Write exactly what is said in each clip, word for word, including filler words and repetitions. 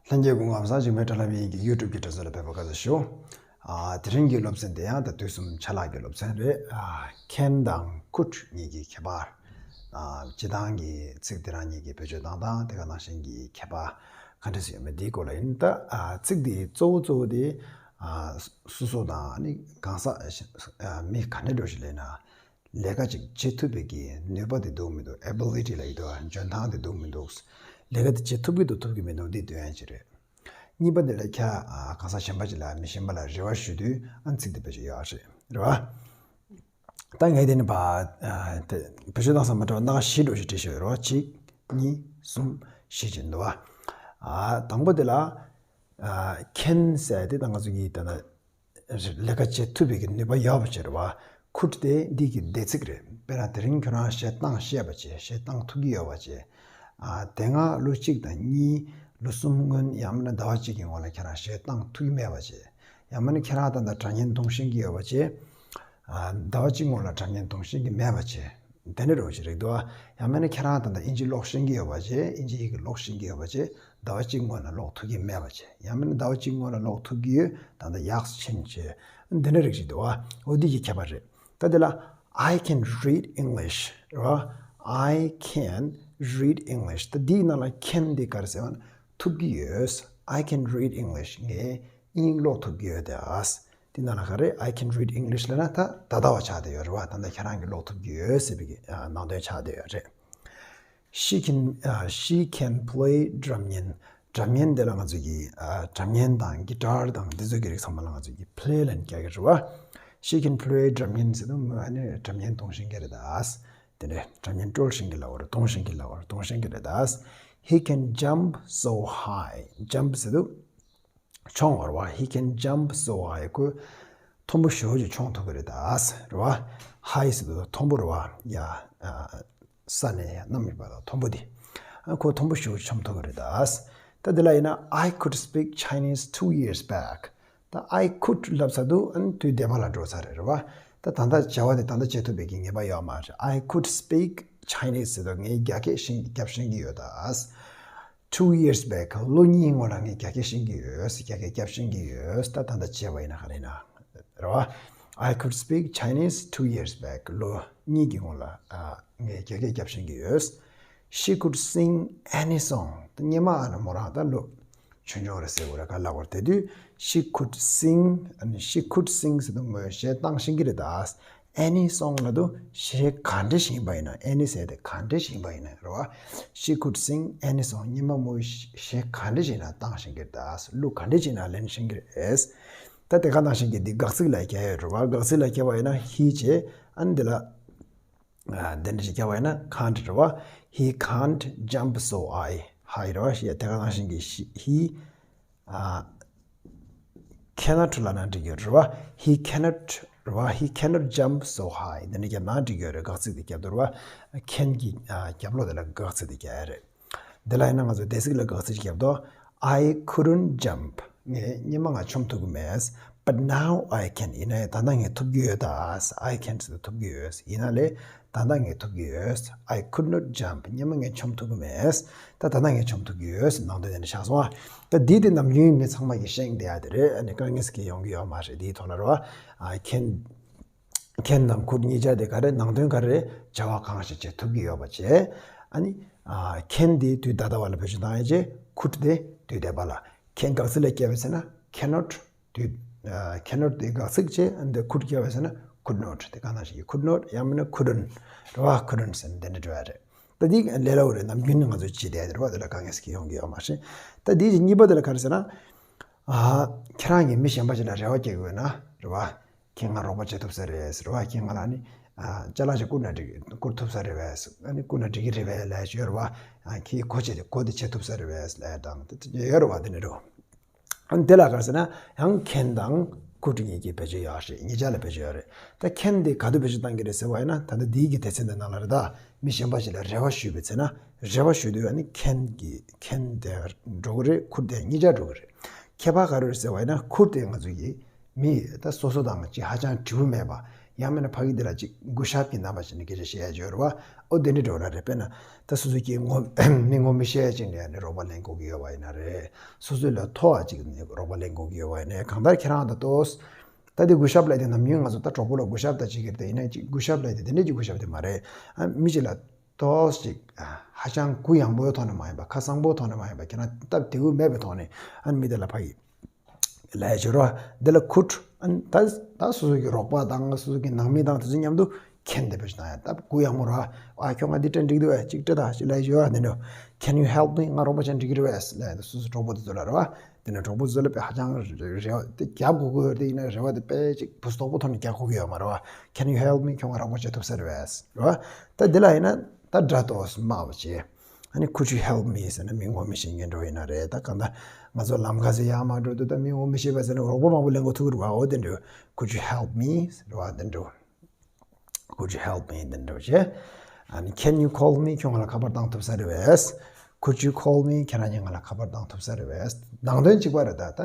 ལྷན་རྒྱས་སྐུ་ཁམས་བཟང་། འཇིགས་མེད་དྲ་ལམ་ཡིན་གྱི་YouTube་གི་དྲ་ཚོ་ལ་ཕེབས་པར་དགའ་བསུ་ཞུ། ཨ། དེ་རིང་གི་སློབ་ཚན་དེ་ཡང་ད་དུས་གསུམ་ཆ་ལག་གི་སློབ་ཚན་རེད། ཨ། ཁེན་དང་ཁུཌ་གཉིས་ཀྱི་ཁྱད་པར། ཨ། སྤྱིར་བཏང་གི་ཚིག་དེ་རང་གཉིས་ཀྱི་བེད་སྤྱོད་སྟངས་དང་དེ་ག་ནང་བཞིན་གྱི་ཁྱད་པར་ག་འདྲ་ཞིག་ཡོད་མེད་དེའི་སྐོར་ལ་ཡིན། ད། ཨ། ཚིག་དེའི་གཙོ་བོ་གཙོ་བོ་དེ། ཨ། སོ་སོ་དང་ནི་གང་ཟག་ཨ། མི་ག་འདྲ་འདྲ་ཞིག་ལབ་ན། ལས་ཀ་ཅིག་བྱེད་ཐུབ་པའི་གི་ནུས་པ་དེ་འདུག་མི་འདུག ability་ལབ་ཀྱི་འདུག་འཇོན་ཐང་དེ་འདུག་མི་འདུག་ལས་ཀ་དེ་བྱེད་ཐུབ་ཀྱི་འདུག་ཐུབ་ཀྱི་མི་འདུག་འདི་སྟོན་ཡ་ཅིག་རེད། གཉིས་པ་དེ་ལ་ཁྱེད་གང་ཟག་གཞན་པ་ཅིག་ལ་མི་གཞན་པ་ལ་རེ་བ་ཞུ་དུས་ཨ་ནི་ཚིག་དེ་བེད་སྤྱོད་ཡོད་རེད། རེད་བ། ད་ངས་དེ་ནི་བ། ཨ། དེ་བེད་སྤྱོད་སྟངས་སམ་མ་འདྲ་བ་སྣ་ཁ་བཞི་འདྲ་ཞིག་བྲིས་བཞག་ཡོད་རེད་བ། གཅིག་གཉིས། གསུམ། བཞི་བྱས་འདུག་བ། ཨ། དང་པོ་དེ་ལ། ཨ། ཁེན་ཟེར་དེ་ད་ང་ཚོ་གི་ད་ལྟ་ལས་ཀ་བྱེད་ཐུབ་པའི་གི་ནུས་པ་ཡོད་པ་ཅིག་རེད་བ། ཁུཌ་དེ་འདི་གི་འདས་ཚིག་རེད། དཔེར་ན་དེ་རིང་ཁྱོད་རང་གཞས་བཏང་ཤེས་པ་ཅིག་གཞས་བཏང་ཐུབ་ཀྱི་ཡོད་པ་ཅིག་ཨ། དེ་སྔ་ལོ་གཅིག་དང་གཉིས། ལོ་གསུམ་སྔོན། ཡང་མིན་ན་ཟླ་བ་གཅིག་གི་སྔོན་ལ་ཁྱེད་རང་གཞས་བཏང་ཐུབ་ཀྱི་མེད་པ་ཅིག་ཡང་མིན་ན་ཁྱེད་རང་ད་ལྟ་སྒྲ་སྙན་གཏོང་ཤེས་ཀྱི་ཡོད་པ་ཅིག་ཨ། ཟླ་བ་གཅིག་སྔོན་ལ་སྒྲ་སྙན་གཏོང་ཤེས་ཀྱི་མེད་པ་ཅིག་དེ་འདྲ་འདྲ་བོ་ཞིག་རེད་འདུག་ཨ། ཡང་མིན་ན་ཁྱེད་རང་ད་ལྟ་ཨིན་ཇི་ཀློག་ཤེས་ཀྱི་ཡོད་པ་ཅིག་ཨིན་ཇི་ཡི་གེ་ཀློག་ཤེས་ཀྱི་ཡོད་པ་ཅིག་ཟླ་བ་གཅིག་སྔོན་ལ་ཀློག་ཐུབ་ཀྱི་མེད་པ་ཅིག་ཡང་མིན་ན་ཟླ་བ་གཅིག་སྔོན་ལ་ཀློག་ཐུབ་ཀྱི་ཡོད། ད་ལྟ་ཡག་ཕྱིན་ཅིག་འདི་འདྲ་རིགས་ཤིག་འདུག་ཨ། འོ་འདི་གི་ཁྱད་པར་རེད། ད་འདི་ལ། I can read English རེད་བ། I can read English ད་འདིའི་ནང་ལ་can འདི་ག་རེ་ཟེར་བ་ན་ཐུབ་ཀྱི་ཡོད། I can read English ངས་དབྱིན་ཡིག་ཀློག་ཐུབ་ཀྱི་ཡོད་དེ། འདི་ནང་ལ་ག་རེ། I can read English ལབ་ན་ད་ད་ལྟ་བ་ཆགས་བསྡད་ཡོད་རེད་བ། ད་ལྟ་ཁྱེད་རང་གིས་ཀློག་ཐུབ་ཀྱི་ཡོད་ཟེར་བའི་གི་ནང་དོན་ཆགས་བསྡད་ཡོད་རེད། She can, uh, she can play སྒྲ་སྙན། སྒྲ་སྙན་དེ་ལ་ང་ཚོས་ཀྱི་ཨ། སྒྲ་སྙན་དང་གི་ཊར་དང་འདི་ཚོ་གི་རིགས་ཚང་མ་ལ་ང་ཚོས་ཀྱི་play ལབ་ནས་རྒྱག་གི་རེད་བ། She can play སྒྲ་སྙན་ཟེར་དུས་ཨ་ནི་སྒྲ་སྙན་གཏོང་ཤེས་ཀྱི་རེད་ད། དེ་ནས་སྒྲ་སྙན་དཀྲོལ་ཤེས་ཀྱི་ལབ་པ་རེད། གཏོང་ཤེས་ཀྱི་ལབ་པ་རེད། གཏོང་ཤེས་ཀྱི་རེད་ད། He can jump so high jump ཟེར་དུས། མཆོང་བ་རེད་བ། He can jump so high ཁོས་མཐོན་པོ་ཞེ་པོ་ཅིག་མཆོང་ཐུབ་ཀྱི་རེད་ད། རེད་བ། High ཟེར་དུས་མཐོན་པོ་རེད་བ། ཡ། ཨ། ས་ནས་ཡ་གནམ་ཡིན་པ་དང་མཐོན་པོ་དེ། ཨ། ཁོ་མཐོན་པོ་ཞེ་པོ་ཅིག་མཆོང་ཐུབ་ཀྱི་རེད་ད། ད་དེ་ལ་ཡིན་ན། I could speak Chinese two years back ད་I could ལབ་ས་དུས་ཨ་ནི་དུས་འདས་པ་ལ་འགྲོ་ས་རེད། རེད་བ། ད་ད་ལྟ་བྱ་བ་དེ་ད་ལྟ་བྱེད་ཐུབ་པའི་གི་ངེས་པ་ཡོད་མ་རེད། I could speak Chinese ཟེར་དུས་ངས་རྒྱ་སྐད་ཤེས་རྒྱབ་ཤེས་ཀྱི་ཡོད་ད། Two years back ལོ་གཉིས་སྔོན་ལ་ངས་རྒྱ་སྐད་ཤེས་ཀྱི་ཡོད། རྒྱ་སྐད་རྒྱབ་ཤེས་ཀྱི་ཡོད། ད་ད་ལྟ་བྱས་པ་ཡིན་ན་ག་རེ་ཡིན་ན། རེད་བ། I could speak Chinese two years back ལོ་གཉིས་ཀྱི་སྔོན་ལ་ཨ། ངས་རྒྱ་སྐད་རྒྱབ་ཤེས་ཀྱི་ཡོད། She could sing any song ད་སྔོན་མ་ཨ་ནི་མོ་རང་ད་ལོ་ཆུང་ཆུང་རེད་ཟེར་དགོས་རེད་ག་ལབ་དགོས་རེད། དེ་དུས་she could sing ཨ་ནི་she could sing ཟེར་དུས་མོས་གཞས་བཏང་ཤེས་ཀྱི་རེད་ད། Any song ལབ་དུས་གཞས་ག་འདྲ་ཞིག་ཡིན་པ་ཡིན་ན། Any ཟེར་དེ་ག་འདྲ་ཞིག་ཡིན་པ་ཡིན་ན་རེད་བ། She could sing any song སྔོན་མ་མོས་གཞས་ག་འདྲ་ཞིག་ཡིན་ན་བཏང་ཤེས་ཀྱི་རེད་ད། གླུ་ག་འདྲ་ཞིག་ཡིན་ན་ལེན་ཤེས་ཀྱི་རེད། ད་དེ་ག་ནང་བཞིན་གྱི་འདི་དགག་ཚིག་ལ་རྒྱག་ཡོད་རེད་བ། དགག་ཚིག་ལ་རྒྱག་པ་ཡིན་ན་he བྱས་ཨ་ནི་འདི་ལ། ཨ། དེ་འདྲ་ཞིག་རྒྱག་པ་ཡིན་ན་can't རེད་བ། He can't jump so high high རེད་བ། དེ་ག་ནང་བཞིན་གྱི་he ཨ། cannot ལབ་ན་འགྲིག་གི་རེད་བ། He cannot རེད་བ། He cannot jump so high འདི་འདྲ་རྒྱབ་ན་འགྲིག་གི་རེད། དགག་ཚིག་དེ་རྒྱབ་དུས་རེད་བ། Can གི་ཨ། རྒྱབ་ལོགས་དེ་ལ་དགག་ཚིག་དེ་རྒྱག་ཡ་རེད། འདི་ལ་ཡིན་ན་ང་ཚོ་འདས་ཚིག་ལ་དགག་ཚིག་ཅིག་རྒྱབ་དོ། I couldn't jump ངས་སྔོན་མ་ང་མཆོང་ཐུབ་ཀྱི་མེད། But now I can ཡིན་ན་ཡང་ད་ལྟ་ངས་ཐུབ་ཀྱི་ཡོད་ད། I can ཟེར་དུས་ཐུབ་ཀྱི་ཡོད། ཡིན་ན་ལས་ད་ལྟ་ངས་ཐུབ་ཀྱི་ཡོད། I could not jump སྔོན་མ་ངས་མཆོང་ཐུབ་ཀྱི་མེད། ད་ད་ལྟ་ངས་མཆོང་ཐུབ་ཀྱི་ཡོད་ཟེར་ནང་དོན་དེ་འདྲ་ཆགས་སོང་ཨ། ད་འདི་དེ་ནམ་རྒྱུན་མི་ཚང་མ་གིས་ཤེས་བསྡད་ཡ་དེ་རེད། ཨ་ནི་དཀའ་ངལ་ཟེར་གྱི་ཡོང་གི་ཡོད་མ་རེད། འདིའི་ཐོག་ལ་རེད་བ། ཨ། can can དང་could གཉིས་ཆ་དེ་ག་རེ་ནང་དོན་ག་རེ་བྱ་བ་གང་ཞིག་བྱེད་ཐུབ་ཀྱི་ཡོད་པ་བྱས། ཨ་ནི། ཨ། can དེ་དུས་ད་ལྟ་བ་ལ་བེད་སྤྱོད་བཏང་ཡ་བྱས། could དེ་དུས་འདས་པ་ལ། can དགག་ཚིག་ལ་བསྐྱལ་བ་ཟེར་ན་cannot དུས། ཨ། cannot དེ་དགག་ཚིག་བྱས། ཨ་ནི་could བསྐྱལ་བ་ཟེར་ན་could not དེ་ག་ནང་བཞིན་གྱི་could not ཡང་མིན་ན་couldn't རེད་བ། couldn't ཟེར་ན་དེ་འདྲ་འགྲོ་ཡ་རེད། ད་འདི་ལས་སླ་པོ་རེད། ནམ་རྒྱུན་ནས་ང་ཚོ་བྱེད་བསྡད་ཡ་དེ་རེད་བ། དེ་ལ་དཀའ་ངལ་ཟེར་གྱི་ཡོང་གི་ཡོད་མ་རེད། ད་འདི་གཉིས་པ་དེ་ལ་ག་རེ་ཟེར་ན། ཨ། ཁྱེད་རང་གིས་མི་གཞན་པ་ཅིག་ལ་རེ་བ་བསྐྱེད་དགོས་ན་རེད་བ། ཁྱེད་ང་རོགས་པ་བྱེད་ཐུབ་ས་རེད་ཟེར་བ། ཁྱེད་ང་ལ་ནི། ཨ། ཅ་ལག་ཅིག་བསྐུར་ན་འགྲིག་བསྐུར་ཐུབ་ས་རེད་པས། ཨ་ནི་བསྐུར་ན་འགྲིག་གི་རེད་པས་ལབ་ཡ་ཅིག་ཡོད་རེད་བ། ཨ། ཁྱེད་སྒོ་ཕྱེ་སྟེ་སྒོ་དེ་ཕྱེ་ཐུབ་ས་རེད་པས་ལབ་ཡ་དང་དེ་ཡོད་རེད་བ། དེ་འདྲ་རེད། ཨ་ནི་དེ་ལ་ག་རེ་ཟེར་ན་ཡང་can དང་could གཉིས་ཀྱི་བེད་སྤྱོད་ཡོད་རེད། གཉིས་ཆ་ལ་བེད་སྤྱོད་ཡོད་རེད། ད་can དེ་ག་དུས་བེད་སྤྱོད་བཏང་གི་རེད་ཟེར་བ་ཡིན་ན། ད་ལྟ་འདིའི་གི་སྡེ་ཚན་དེ་ནང་ལ་རེད། ད་མི་གཞན་པ་ཞིག་ལ་རེ་བ་ཞུས་པའི་ཚེ་ན་རེ་བ་ཞུ་དུས་ཨ་ནི་can གི་can དེ་འགྲོ་གི་རེད། could དེ་གཉིས་ཆ་འགྲོ་གི་རེད། ཁྱད་པར་ག་རེ་རེད་ཟེར་བ་ཡིན་ན་could དེ་ང་ཚོ་གི་མི་ད་སོ་སོ་དང་གཅིག་ཧ་ཅང་འབྲས་བུ་མེད་པ། ཡང་མིན་ན་ཕ་གི་འདི་ལ་ཅིག་གུས་ཞབས་ཀྱི་རྣམ་པ་ཅན་ནས་སྐད་ཆ་བཤད་ཡ་ཅིག་ཡོད་རེད་བ། ཨོ་དེ་འདྲའི་འགྲོ་ལ་རེད། དཔེར་ན་ད་སོ་སོ་སྐད་ངོ་མི་ངོ་མི་ཤེས་ཡ་ཅིག་ནས་ནི་རོགས་པ་ལེན་དགོས་ཀྱི་ཡོད་པ་ཡིན་ན་རེད། སོ་སོ་ལས་མཐོ་བ་ཅིག་ནས་རོགས་པ་ལེན་དགོས་ཀྱི་ཡོད་པ་ཡིན་ན། གང་ལྟར་ཁྱེད་རང་ད་ལྟོས། ད་དེ་གུས་ཞབས་ལབ་དེ་ནམ་རྒྱུན་ང་ཚོ་ད་གྲོགས་པོ་ལ་གུས་ཞབས་ད་ཅིག་གི་རེད། ཡིན་ན་ཅིག་གུས་ཞབས་ལབ་དེ་དེ་འདྲས་ཀྱི་གུས་ཞབས་དེ་མ་རེད། ཨ་མི་གཅིག་ལ་ཏོག་ཙམ་ཅིག་ཧ་ཅང་གུ་ཡངས་པོའི་ཐོག་ནས་མ་ཡིན་པ། ཁ་གསང་པོའི་ཐོག་ནས་མ་ཡིན་པ། ཁྱེད་རང་སྟབས་བདེ་པོ་མེད་པའི་ཐོག་ནས་ཨ་མི་དེ་ལ་ཕ་གི་ལབ་ཡ་ཅིག་ཡོད་རེད་བ། དེ་ལ་could ཨ་ད་ད་སོ་སོ་གི་རོགས་པ་དང་སོ་སོ་གི་ནང་མི་དང་དེ་ཚོ་མཉམ་དུ་can དེ་བེད་སྤྱོད་བཏང་ཡ། ད་གུ་ཡངས་པོ་རེད་བ། ཨ་ཁྱོད་ང་འདི་སྤྲད་འགྲིག་འདུག་བས། ཅིག་སྤྲད་དང་ཅིག་ལབ་ཡ་ཅིག་ཡོད་རེད་བ། དེ་འདྲ། Can you help me? ང་རོགས་པ་བྱེད་འགྲིག་གི་རེད་བས་ལབ་ཡ། ད་སོ་སོ་གྲོགས་པོ་དེ་ཚོ་ལ་རེད་བ། དེ་ནས་གྲོགས་པོ་ཚོ་ལ་དཔེ་ཧ་ཅང་རེ་བ་དེ་རྒྱབ་དགོས་ཀྱི་ཡོད་རེད། དེ་ཡིན་ན་རེ་བ་དེ་དཔེ་ཅིག་བུ་སྟོག་པོ་ཐོག་ནས་རྒྱག་དགོས་ཀྱི་ཡོད་མ་རེད་བ། Can you help me? ཁྱོད་ང་རོགས་པ་བྱེད་ཐུབ་ས་རེད་བས་རེད་བ། ད་འདི་ལ་ཡིན་ན་ད་སྒྲ་ཏོག་དམའ་བ་བྱས། ཨ་ནི་could you help me ཟེར་ན་མི་ངོ་མི་ཤེས་མཁན་འགྲོ་ཡིན་ན་རེད། ད་གང་ལྟར་ང་ཚོ་ལམ་ཁ་ཟེར་ཡག་མ་འགྲོ་དུས་ད་མི་ངོ་མི་ཤེས་པ་ཟེར་ན་རོགས་པ་མང་པོ་ལེན་དགོས་ཐུག་གི་རེད་བ། འོ་དེ་འདྲ། Could you help me? རེད་བ། དེ་འདྲ། Could you help me? དེ་འདྲ་བྱས། ཨ་ནི་can you call me? ཁྱོད་ང་ལ་ཁ་པར་བཏང་ཐུབ་ས་རེད་བས། Could you call me? ཁྱེད་རང་གཉིས་ང་ལ་ཁ་པར་བཏང་ཐུབ་ས་རེད་བས། ནང་དོན་གཅིག་པ་རེད། ད་ད་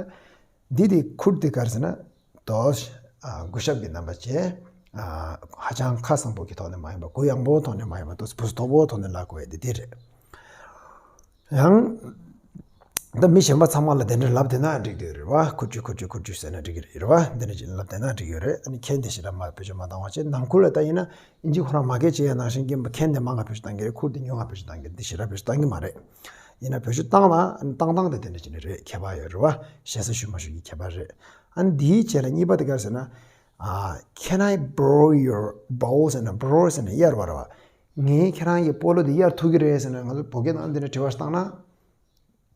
འདི་དེ་could དེ་ག་རེ་ཟེར་ན་ཏོག་ཨ་གུས་ཞབས་ཀྱི་རྣམ་པ་བྱས། ཨ་ཧ་ཅང་ཁ་གསང་པོ་གི་ཐོག་ནས་མ་ཡིན་པ། གུ་ཡངས་པོའི་ཐོག་ནས་མ་ཡིན་པ། ཏོག་བུ་སྟོག་པོའི་ཐོག་ནས་ལབ་དགོས་ཡ་དེ་དེ་རེད། ཡང་། ད་མི་གཞན་པ་ཚང་མ་ལ་དེ་འདྲ་ལབ་བསྡད་ན་འགྲིག་འདོད་རེད་བ། could you, could you, could you ཟེར་ན་འགྲིག་གི་རེད་བ། འདི་འདྲ་ཅིག་ལབ་བསྡད་ན་འགྲིག་ཡོད་རེད། ཨ་ནི་can དེ་ཞེ་དྲག་མ་བེད་སྤྱོད་མ་བཏང་བ་བྱས། ནང་ཁུལ་ལ་ད་ཡིན་ན་ཨིན་ཇི་ཁོ་རང་མ་སྐད་བྱེད་ཡ་ནང་བཞིན་གྱི་can དེ་མང་ང་བེད་སྤྱོད་བཏང་གི་རེད། could དེ་ཉུང་ང་བེད་སྤྱོད་བཏང་གི་རེད། འདི་ཞེ་དྲག་བེད་སྤྱོད་བཏང་གི་མ་རེད། ཡིན་ན་བེད་སྤྱོད་བཏང་ན་ཨ་ནི་བཏང་སྟངས་དེ་དེ་འདྲ་ཅིག་ནི་རེད། ཁྱད་པར་ཡོད་རེད་བ། ཞེ་ས་ཞུ་མ་ཞུ་གི་ཁྱད་པར་རེད། ཨ་ནི་འདིའི་རྗེས་ལ་གཉིས་པ་དེ་ག་རེ་ཟེར་ན། ཨ། Can I borrow your bowl? ཟེར་ན། borrow ཟེར་ན་གཡར་བ་རེད་བ། ངས་ཁྱེད་རང་གི་སྤོ་ལོ་དེ་གཡར་ཐུབ་ཀྱི་རེད་ཟེར་ན། ང་ཚོ་བོད་སྐད་ནང་འདི་འདྲ་དྲི་བ་ཞིག་བཏང་ན།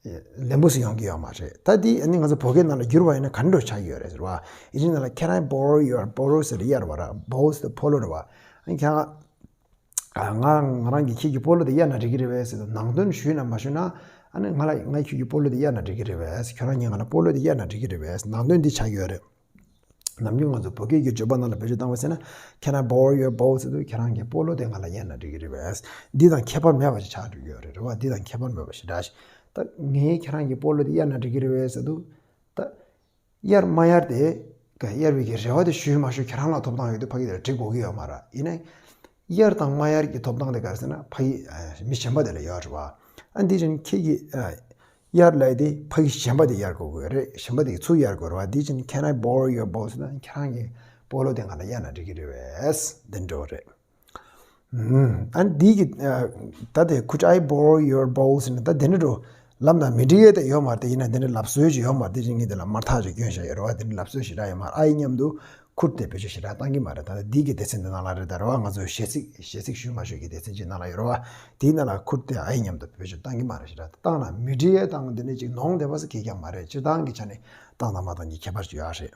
ལན་པོ་ཞིག་ཡོང་གི་ཡོད་མ་རེད། ད་འདི་ཨ་ནི་ང་ཚོ་བོད་སྐད་ནང་ལ་བསྒྱུར་བ་ཡིན་ན་ག་འདྲ་ཆགས་ཀྱི་ཡོད་རེད་ཟེར་བ། ཨིན་ཇི་ནང་ལ་can I borrow your bowl ཟེར་གཡར་བ་རེད། bowl ཟེར་སྤོ་ལོ་རེད་བ། ཨ་ནི་ཁྱེད་རང་ང་ང་རང་གིས་ཁྱེད་ཀྱི་སྤོ་ལོ་དེ་གཡར་ན་འགྲིག་གི་རེད་པས་ཟེར་དུས། ནང་དོན་ཞུས་ན་མ་ཞུས་ན། ཨ་ནི་ང་ལ་ངས་ཁྱོད་ཀྱི་སྤོ་ལོ་དེ་གཡར་ན་འགྲིག་གི་རེད་པས། ཁྱོད་རང་གཉིས་ང་ལ་སྤོ་ལོ་དེ་གཡར་ན་འགྲིག་གི་རེད་པས། ནང་དོན་འདི་ཆགས་ཀྱི་ཡོད་རེད། ནམ་རྒྱུན་ང་ཚོ་བོད་སྐད་ཀྱི་བརྗོད་པ་ནང་ལ་བེད་སྤྱོད་བཏང་བ་ཟེར་ན། Can I borrow your bowl? ཟེར་དུས་ཁྱེད་རང་གི་སྤོ་ལོ་དེ་ང་ལ་གཡར་ན་འགྲིག་གི་རེད་པས། འདི་དང་ཁྱད་པར་མེད་པ་ཞིག་ཆགས་འགྲོ་གི་ཡོད་རེད། རེད་བ། འདི་དང་ཁྱད་པར་མེད་པ་ཞིག་འདྲ་ཞིག་ད་ངས་ཁྱེད་རང་གི་སྤོ་ལོ་དེ་གཡར་ན་འགྲིག་གི་རེད་པས་ཟེར་དུས། ད་གཡར་མ་གཡར་དེ། ག་གཡར་བའི་གི་རེ་བ་དེ་ཞུས་མ་ཞུས་ཁྱེད་རང་ལ་ཐོབ་ཐང་ཡོད་དུས་ཕ་གི་དེ་ལ་འགྲིག་དགོས་ཀྱི་ཡོད་མ་རེད། ཡིན་ནའི། གཡར་དང་མ་གཡར་གྱི་ཐོབ་ཐང་དེ་ག་རེ་ཟེར་ན་ཕ་གི་ཨ་མི་གཞན་པ་དེ་ལ་ཡོད་རེད་བ། ཨ་འདི་བཞིན་ཁྱེད་ཀྱིས་ཨ་གཡར་ལབ་དེ་ཕ་གི་གཞན་པ་དེ་གཡར་དགོས་ཀྱི་ཡོད་རེད། གཞན་པ་དེ་གིས་ཚུར་གཡར་དགོས་རེད་བ། འདི་བཞིན། Can I borrow your bowl? ཟེར་ན། ཁྱེད་རང་གི་སྤོ་ལོ་དེ་ང་ལ་གཡར་ན་འགྲིག་གི་རེད་པས། འདི་འདྲ་རེད། ཨ་འདི་གི་ཨ་ད་དེ་could I borrow your bowl? ཟེར་ན་ད་དེ་འདྲ་འགྲོ་ལབ་ན་མི་འགྲིག་ཡས་དེ་ཡོད་མ་རེད། དེ་ཡིན་ན་དེ་འདྲ་ལབ་སྲོལ་ཅིག་ཡོད་མ་རེད། དེ་རིང་ངས་དེ་ལ་དམར་ཐག་ཅིག་བསྐྱོན་བཞག་ཡོད་རེད་བ། དེ་འདྲ་ལབ་སྲོལ་ཞེ་དྲག་ཡོད་མ་རེད། ཨ་ཡི་མཉམ་དུ་could དེ་བེད་སྤྱོད་ཞེ་དྲག་བཏང་གི་མ་རེད། ད་འདི་གི་སྡེ་ཚན་དེ་ནང་ལ་རེད། ད་རེད་བ། ང་ཚོ་གཞས་ཚིག་གཞས་ཚིག་ཞུ་མ་ཞུ་གི་སྡེ་ཚན་ཅིག་ནང་ལ་ཡོད་རེད་བ། དེའི་ནང་ལ་could དེ་ཨ་ཡི་མཉམ་དུ་བེད་སྤྱོད་བཏང་གི་མ་རེད། ཞེ་དྲག་བཏང་ན་མི་འགྲིག་ཡས་དང་དེ་འདྲ་ཅིག་ནོར་བསྡད་པ་ཟེར་གང་ཡང་མ་རེད། སྤྱིར་བཏང་གི་ཆ་ནས་བཏང་དང་མ་བཏང་གི་ཁྱད་པར་ཅིག་ཡོད་རེད།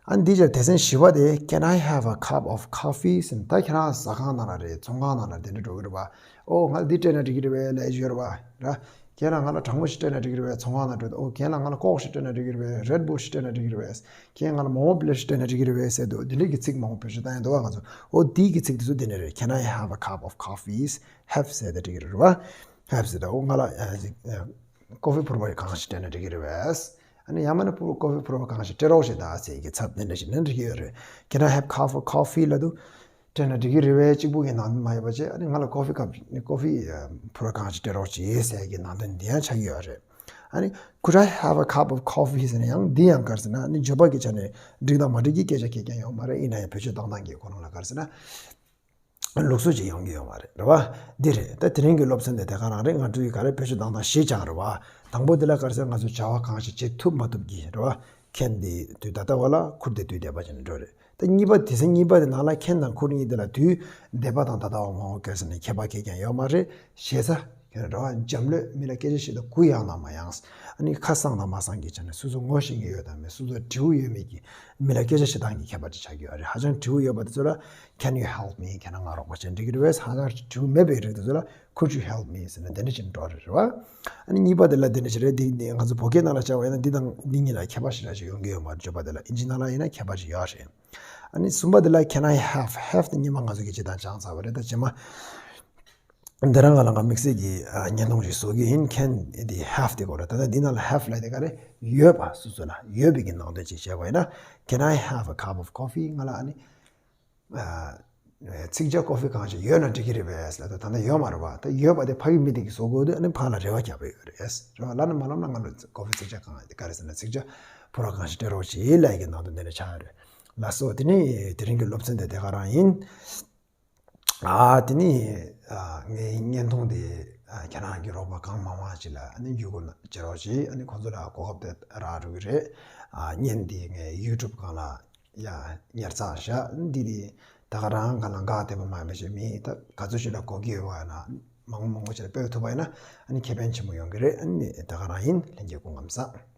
ཨ་འདི་ཅར་སྡེ་ཚན་བཞི་པ་དེ། Can I have a cup of coffee? ཟེར་ན། ད་ཁྱེད་རང་ཟ་ཁང་ནང་ལ་རེད། ཚོང་ཁང་ནང་ལ་དེ་འདྲ་འགྲོ་གི་རེད་བ། ཨོ་ང་ལ་འདི་སྤྲད་ན་འགྲིག་གི་རེད་པས་ལབ་ཡ་ཅིག་ཡོད་རེད་བ། ར། ཁྱེད་རང་ང་ལ་གྲང་མོ་ཞིག་སྤྲད་ན་འགྲིག་གི་རེད་པས། ཚོང་ཁང་ནང་འགྲོ་དུས། ཨོ་ཁྱེད་རང་ང་ལ་ཀོག་ཞིག་སྤྲད་ན་འགྲིག་གི་རེད་པས། Red Bull ཞིག་སྤྲད་ན་འགྲིག་གི་རེད་པས། ཁྱེད་ང་ལ་མོ་མོ་པི་ལེཊ་ཞིག་སྤྲད་ན་འགྲིག་གི་རེད་པས་ཟེར་དུས། འདི་འདྲ་གི་ཚིག་མང་པོ་བེད་སྤྱོད་བཏང་ཡ་འདུག་བ། ང་ཚོ་ཨོ་འདི་གི་ཚིག་དེ་ཚོ་འདི་འདྲ་རེད། Can I have a cup of coffee? Have ཟེར་ཏེ་འགྲིག་གི་རེད་བ། Have ཟེར་ཏེ། ཨོ་ང་ལ་ཨ་ཅིག་ཨ་ཀོ་ཧྥི་བོར་བ་གང་ཞིག་སྤྲད་ན་འགྲིག་གི་རེད་པས། ཨ་ནི་ཡང་མིན་ན་ཕུར་ཀོ་ཧྥི་ཕུར་བ་གང་ཞིག་སྤྲད་རོགས་ཞེས་ད་ཟེར་གྱི་ཚབ་འདི་འདྲ་ཞིག་ནི་འགྲིག་གི་ཡོད་རེད། Can I have cup of coffee? ལབ་དུས་སྤྲད་ན་འགྲིག་གི་རེད་པས། གཅིག་པུ་གི་ནང་དོན་མ་ཡོད་པ་བྱས། ཨ་ནི་ང་ལ་ཀོ་ཧྥི་ཀབ་ནི་ཀོ་ཧྥི་ཨ་ཕུར་བ་གང་ཞིག་སྤྲད་རོགས་བྱེད་ཟེར་གྱི་ནང་དོན་འདི་ཡང་ཆགས་ཀྱི་ཡོད་རེད། ཨ་ནི་Could I have a cup of coffee? ཟེར་ན་ཡང་འདི་ཡང་ག་རེ་ཟེར་ན། ཨ་ནི་བརྗོད་པ་གི་ཆ་ནས་འགྲིག་དང་མ་འགྲིག་གི་སྐད་ཆ་གང་ཡང་ཡོད་མ་རེད། ཡིན་ན་ཡང་བེད་སྤྱོད་བཏང་སྟངས་ཀྱི་ཁོ་རང་ལ་ག་རེ་ཟེར་ན། ལུགས་སྲོལ་ཅིག་ཡོང་གི་ཡོད་མ་རེད། རེད་བ། འདི་རེད། ད་དེ་རིང་གི་སློབ་ཚན་དེ་དེ་ག་རང་རེད། ང་ཚོའི་ག་རེ་བེད་སྤྱོད་བཏང་སྟངས་བཞི་ཅང་རེད་བ། དང་པོ་འདི་ལ་ག་རེ་ཟེར། ང་ཚོས་བྱ་བ་གང་ཞིག་བྱེད་ཐུབ་མ་ཐུབ་ཀྱི་རེད་བ། Can དེ་དུས་ད་ལྟ་བ་ལ། Could དེ་དུས་འདས་པ་ཅན་འགྲོ་རེད། ད་གཉིས་པ། སྡེ་ཚན་གཉིས་པ་དེ་ནང་ལ་Can དང་Could གཉིས་དེ་ལ་དུས་འདས་པ་དང་ད་ལྟ་བ་མང་པོ་ག་རེ་ཟེར་ན་ཁྱད་པར་གང་ཡང་ཡོད་མ་རེད། ཞེ་ས། ཁྱོད་རང་རེད་བ། འཇམ་ལྷོད་མི་ལ་སྐད་ཆ་བཤད་དུས་གུ་ཡངས་དང་མ་ཡངས། ཨ་ནི་ཁ་གསང་དང་མ་གསང་གི་ཆ་ནས། སོ་སོ་ངོ་ཤེས་མཁན་ཡོད་དང་མེད། སོ་སོ་དྲི་བ་ཡོད་མེད་ཀྱི་མི་ལ་སྐད་ཆ་བཤད་སྟངས་ཀྱི་ཁྱད་པར་ཅིག་ཆགས་ཀྱི་ཡོད་རེད། ཧ་ཅང་དྲི་བ་ཡོད་པ་དེ་ཚོ་ལ་Can you help me? ཁྱེད་རང་ང་རོགས་པ་བྱེད་འགྲིག་གི་རེད་པས། ཧ་ཅང་དྲི་བ་མེད་པའི་རིགས་དེ་ཚོ་ལ་Could you help me? ཟེར་ནས་དེ་འདྲ་ཅིག་འགྲོ་རེད། རེད་བ། ཨ་ནི་གཉིས་པ་དེ་ལ་དེ་འདྲ་ཅིག་རེད། འདི་འདི་ང་ཚོ་བོད་སྐད་ནང་ལ་བྱ་བ་ཡིན་ན་འདི་དང་འདི་གཉིས་ལ་ཁྱད་པར་ཞེ་དྲག་ཅིག་ཡོང་གི་ཡོད་མ་རེད། བརྗོད་པ་དེ་ལ་ཨིན་ཇི་ནང་ལ་ཡིན་ན་ཁྱད་པར་ཅིག་ཡོད་རེད། ཨ་ནི་གསུམ་པ་དེ་ལ་Can I have? Have དེ་སྔོན་མ་ང་ཚོ་གིས་སྤྱིར་བཏང་སྦྱངས་ཚར་བ་རེད། ད་རྗེས་མ། འདི་རང་ང་ལ་ང་དམིགས་བསལ་གྱི་ཨ་བརྙན་ཐུང་ཞིག་བཟོ་གི་ཡིན། Can དེ་have དེ་གོ་རེད། ད་ལྟ་འདི་ནང་ལ་have ལབ་དེ་ག་རེ། ཡོད་པ། སོ་སོ་ལ་ཡོད་པའི་གི་ནང་དོན་ཅིག་བྱས་པ་ཡིན་ན། Can I have a cup of coffee? ང་ལ་ཨ་ནི་ ཚིག་ཇ་ཀོ་ཕི་གང་ཞིག་ཡོད་ན་འགྲིག་གི་རེད་པས་ལབ་དུས། ད་ལྟ་ཡོད་མ་རེད་པ། ད་ཡོད་པ་དེ་ཕ་གི་མི་དེ་གིས་བཟོ་དགོས་དུས། ཨ་ནི་ཕ་ལ་རེ་བ་རྒྱག་པ་ཡོད་རེད། རེད་བ། ལབ་ན་མ་ལབ་ན་ང་ལ་ཀོ་ཕི་ཚིག་ཇ་གང་དེ་ག་རེ་ཟེར་ན། ཚིག་ཇ་ཕོར་པ་གང་ཞིག་སྤྲད་རོགས་བྱེད་ལབ་ཡག་གི་ནང་དོན་དེ་འདྲ་ཆགས་ཡོད་རེད། ལགས་སོ། དེ་ནི་དེ་རིང་གི་སློབ་ཚན་དེ་དེ་ག་རང་ཡིན། ཨ་དེ་ནི་ཨ་ངའི་བརྙན་ཐུང་དེ་ཨ་ཁྱེད་རང་གི་རོགས་པ་གང་མང་མང་ཅིག་ལ་ཨ་ནི་བརྒྱུད་སྐུར་བྱེད་རོགས་བྱེད། ཨ་ནི་ཁོང་ཚོ་ལ་གོ་སྐབས་དེ་རག་འགྲོ་གི་རེད། ཨ་བརྙན་དེ་ངའི་ཡུ་ཊུབ་སྒང་ལ་ཡ་ཉར་ཚགས་བཞག་འདི་དེ་ད་ག་རང་ག་ལ་འགག་བསྡད་པ་མ་ཡིན་པ་ཞིག་མིན། ད་ག་ཚོད་ཅིག་ལ་གོ་གི་ཡོད་པ་ཡིན་ན། མང་པོ་མང་པོ་ཅིག་ལ་སྤེལ་ཐུབ་པ་ཡིན་ན་ཨ་ནི་ཁེ་ཕན་ཆེན་པོ་ཡོང་གི་རེད། ཨ་ནི་ད་ག་རང་ཡིན། ལྷན་རྒྱས་སྐུ་ཁམས་བཟང་།